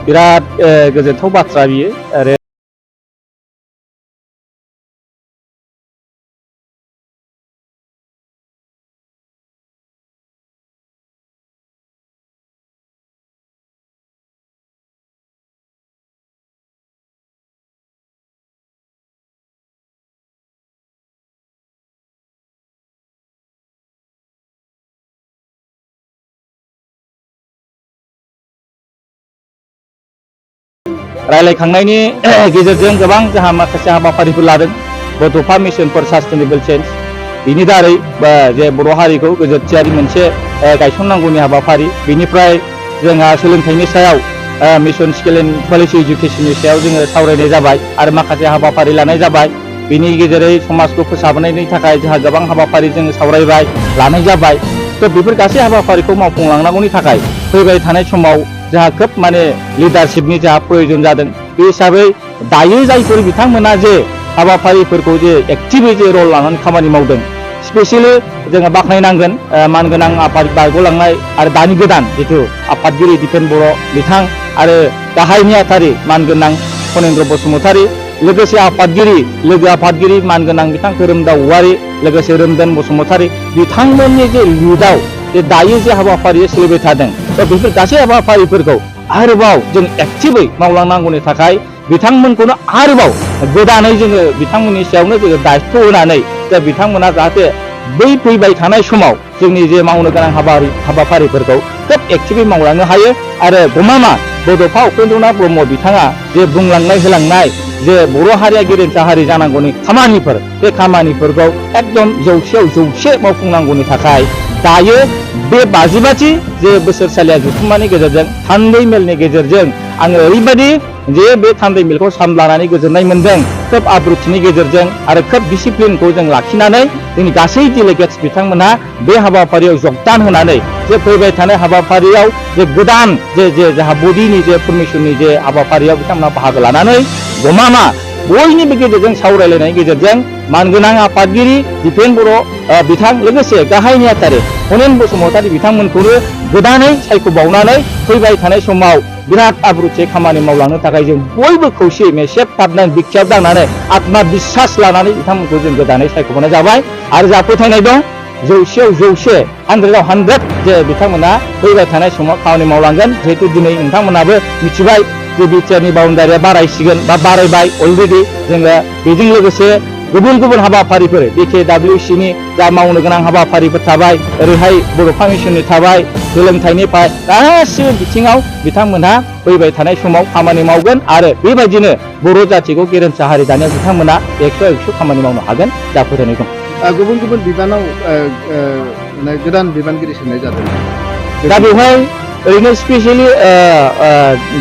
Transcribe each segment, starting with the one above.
बिराद गोजोनथाव बाथ्रा बियो आरो रायलायखांनायनि गेजेरजों गोबां जोंहा माखासे हाबाफारिफोर लादों बड'फा मिशन फर सास्टेनेबल चेन्ज बिनि दारै जे बर' हारिखौ गोजोनथियारि मोनसे गायसननांगौनि हाबाफारि बिनिफ्राय जोंहा सोलोंथाइनि सायाव मिशन स्किल एन्ड क्वालिटि एजुकेशननि सायाव जोङो सावरायनाय जाबाय आरो माखासे हाबाफारि लानाय जाबाय बिनि गेजेरै समाजखौ फोसाबनायनि थाखाय जोंहा गोबां हाबाफारि जोङो सावरायबाय लानाय जाबाय थ' बेफोर गासै हाबाफारिखौ मावफुंलांनांगौनि थाखाय फैबाय थानाय समाव जोंहा खोब माने लिडारशिपनि जोंहा प्रयोजन जादों बे हिसाबै दायो जायफोर बिथांमोना जे हाबाफारिफोरखौ जे एक्टिभै जे रल लानानै खामानि मावदों स्पेसियेलि जोङो बाख्नायनांगोन मानगोनां आफाद बारग'लांनाय आरो दानि गोदान जिथु आफादगिरि दिपेन बर' बिथां आरो गाहाय नेहाथारि मानगोनां फनेन्द्र बसुमतारी लोगोसे आफादगिरि लोगो आफादगिरि मानगोनां बिथां खोरोमदाव औवारी लोगोसे रोमदोन बसुमतारी बिथांमोननि जे लिडाव जे दायो जे हाबाफारिया सोलिबाय थादों थ' बेफोर गासै हाबाफारिफोरखौ आरोबाव जों एक्टिभै मावलांनांगौनि थाखाय बिथांमोनखौनो आरोबाव गोदानै जोङो बिथांमोननि सायावनो जोङो दायित्व होनानै जे बिथांमोना जाहाथे बै फैबाय थानाय समाव जोंनि जे मावनो गोनां हाबाफारिफोरखौ खोब एक्टिभै मावलांनो हायो आरो गमामा बड'फा उपेन्द्रनाथ ब्रह्म बिथाङा जे बुंलांनाय होलांनाय जे बर' हारिया गेरेमसा हारि जानांगौनि खामानिफोर बे खामानिफोरखौ एकदम जौसेयाव जौसे मावफुंनांगौनि थाखाय दायो बे 55 जे बोसोरसालिया जथुम्मानि गेजेरजों थान्दै मेलनि गेजेरजों आङो ओरैबायदि जे बे थान्दै मेलखौ सामलायनानै गोजोननाय मोनदों खोब आब्रुथिनि गेजेरजों आरो खोब डिसिप्लिनखौ जों लाखिनानै जोंनि गासै डेलिगेट्स बिथांमोना बे हाबाफारियाव जगदान होनानै जे फैबाय थानाय हाबाफारियाव जे गोदान जे जोंहा बडिनि जे परमिशननि जे हाबाफारियाव बिथांमोना बाहागो लानानै गमामा बयनिबो गेजेरजों सावरायलायनायनि गेजेरजों मानगोनां आफादगिरि दिपेन बर' बिथां लोगोसे गाहाय नेहाथारि फनेन्द्र बसुमतारी बिथांमोनखौनो गोदानै सायख'बावनानै फैबाय थानाय समाव बिराद आब्रुथि खामानि मावलांनो थाखाय जों बयबो खौसेयै मेसेब थाबनानै बिखायाव दांनानै आत्मा बिश्वास लानानै बिथांमोनखौ जों गोदानै सायख'नाय जाबाय आरो जा फोथायनाय दं जौसेयाव जौसे 100आव 100 जे बिथांमोना फैबाय थानाय समाव खामानि मावलांगोन जिहेतु दिनै नोंथांमोनाबो मिथिबाय जे बिटिआरनि बाउन्डारिया बारायसिगोन बा बारायबाय अलरेडि जोङो बेजों लोगोसे गुबुन गुबुन हाबाफारिफोर BKWCनि जा मावनो गोनां हाबाफारिफोर थाबाय ओरैहाय बड'फा मिशननि थाबाय सोलोंथाइनिफ्राय गासिबो बिथिङाव बिथांमोनहा फैबाय थानाय समाव खामानि मावगोन आरो बेबायदिनो बर' जाथिखौ गेरेमसा हारि दानायाव बिथांमोना 100 खामानि मावनो हागोन जा फोथायनाय दं गुबुन गुबुन बिबानाव गोदान बिबानगिरि सोनाय जादों दा बेवहाय ओरैनो स्पेसियेलि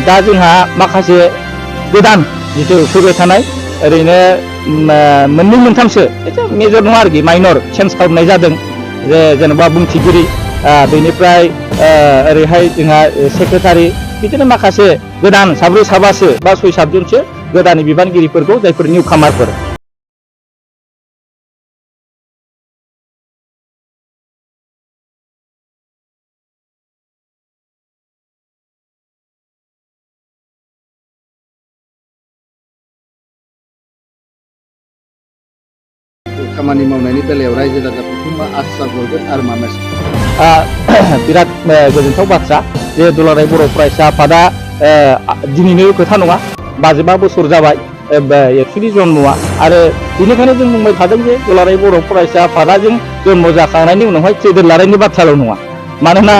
दा जोंहा माखासे गोदान जिथु फैबाय थानाय ओरैनो मोननै मोनथामसो मेजर नङा आरोखि माइनर चेन्ज खालामनाय जादों जे जेनेबा बुंथिगिरि बेनिफ्राय ओरैहाय जोंहा सेक्रेटारि बिदिनो माखासे गोदान 4-5 बा 6-7 जनसो गोदान बिबानगिरिफोरखौ जायफोर निउ कामारफोर खामानि मावनायनि बेलायाव रायजो राजाफोरखौ मा आसा हरगोन आरो मा मेसेज बिराद गोजोनथाव बाथ्रा जे दुलाराय बर' फरायसा आफादा दिनैनो खोथा नङा 55 बोसोर जाबाय एक्सुवेलि जन्मआ आरो बेनिखायनो जों बुंबाय थादों जे दुलाराय बर' फरायसा आफादा जों जन्म जाखांनायनि उनावहाय ट्रेडार लानायनि बाथ्राल' नङा मानोना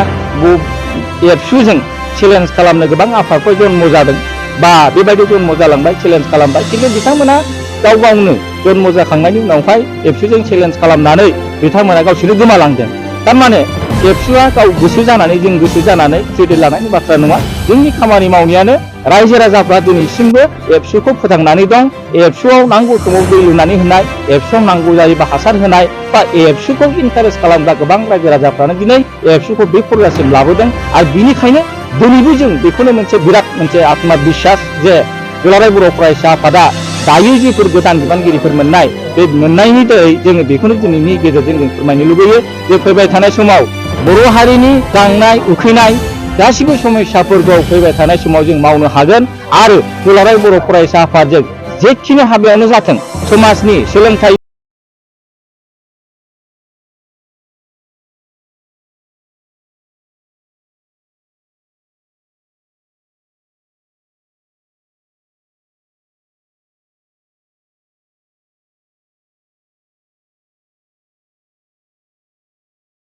एबसुजों चेलेन्ज खालामनो गोबां आफादफोर जन्म जादों बा बेबायदि जन्म जालांबाय चेलेन्ज खालामबाय खिन्थु बिथांमोना गाव गावनो जन्म जाखांनायनि उनावहाय एबसुजों चेलेन्ज खालामनानै बिथांमोना गावसोरनो गोमालांदों थारमाने एबसुआ गाव गोसो जानानै जों गोसो जानानै ट्रेडार लानायनि बाथ्रा नङा जोंनि खामानि मावनायानो रायजो राजाफ्रा दिनैसिमबो एबसुखौ फोथांनानै दं एबसुआव नांगौ समाव दै लुनानै होनाय एबसुआव नांगौ जायोबा हासार होनाय बा एबसुखौ इनकारेज खालामग्रा गोबां रायजो राजाफ्रानो दिनै एबसुखौ बे पर्यायसिम लाबोदों आरो बिनिखायनो दिनैबो जों बेखौनो मोनसे बिराद मोनसे आत्मा बिश्वास जे दुलाराय बर' फरायसा आफादा दायो जिफोर गोदान बिबानगिरिफोर मोननाय बे मोननायनि दारै जोङो बेखौनो दिनैनि गेजेरजों जों फोरमायनो लुबैयो जे फैबाय थानाय समाव बर' हारिनि गांनाय उखैनाय गासिबो समस्याफोरखौ फैबाय थानाय समाव जों मावनो हागोन आरो दुलाराय बर' फरायसा आफादजों जेखिनि हाबायावनो जाथों समाजनि सोलोंथाइ